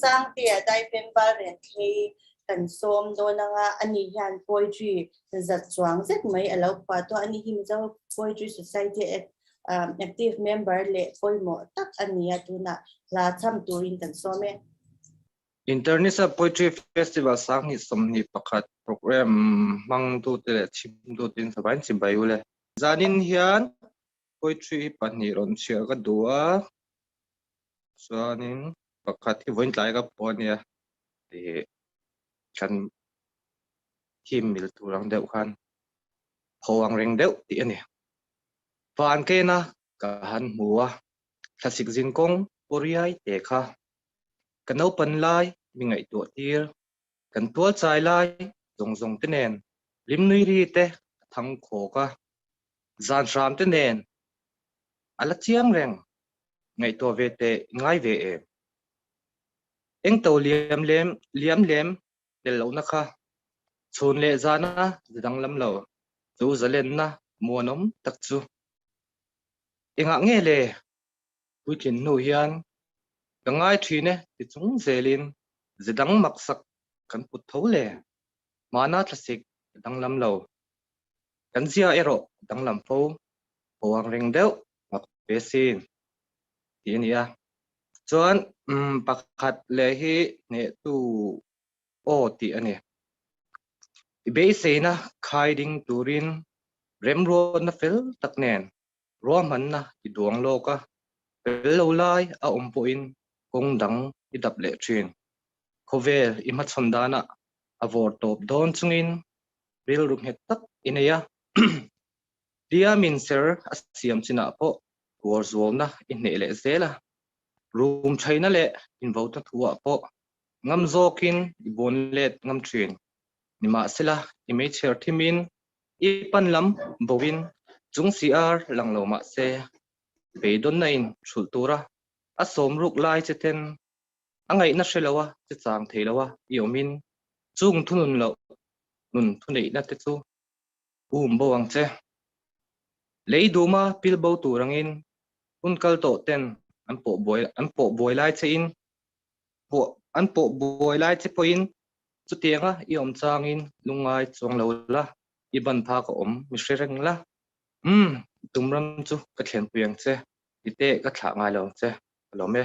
Sangtea Daifem Valrenthlei kan sawm dawn anga ani hian poetry zat chuang zet mai a lo phuah tawh a ni hi Mizo Poetry Society active member leh pawimawh tak a ni a tunah hla cham turin kan sawm e. International Poetry Festival 2021 program hmangtute leh chhimtute in savain chibai u le. Zanin hian poetry hi pahnih rawn chhiar ka duh a, chuanin pakhat hi vawiin tlai ka pawh a nia tih kan theme mil tur ang deuh khan ho ang reng deuh tih a ni. Van kena ka han hmu a, thlasik zinkawng pawriai te kha ka naupan lai mi ngaihtuah tir, kan tual chai lai zawng zawng te nen limnui ri te a thang khawk a, zan hram te nen a la chiang reng ngaihtuah ve teh i ngai ve em? Eng to liam lem liam lem tel lohna kha chhun leh zana za danglam lo chu zalenna muanawm tak chu engah nge le? Puitlin hnu hian ka ngai thin e ti chung zelin ze dang maksak kan put tho le. Hmana thlasik a danglam lo. Kan zia erawh a danglam fo. Ho ang reng deuh mak ve sin tih a ni a. Chuan pakhat leh hi hnehtu aw tih a ni. I beiseina khai ding turin remruatna fel tak nen ruahmanna i duang lawk a, fel lo lai a awm pawhin kawng dang i dap leh thin. Khawvel i hmachhawn danah a vawr tawp dawn chungin rilru nghet tak i nei a. Hliamin ser a siam chinah pawh tuar zualna i hneh leh zel a, rum thaina leh invotna thuah pawh ngam zawkin i bawn let ngam thin. Nimahsela, i meichher thimin i pan lam boin chung si ar lang lo mah se, beidawnna in hrulh tura a sawm ruk lai che ten a ngaihna hre loa che chang thei loa i awmin chung thunun loh nun thuneihna te chu um bo ang che. Lei duma pil bo tur angin hun kal tawh ten an pawh buai an pawh buai lai che in pawh an pawh buai lai che pawhin chutianga i awm changin lungngai chuang lo la, i ban phak a awm mi hre reng la. Umm, i tum ram chu ka thlenpui ang che, i teh ka thlah ngai lo ang che, ka lawm e.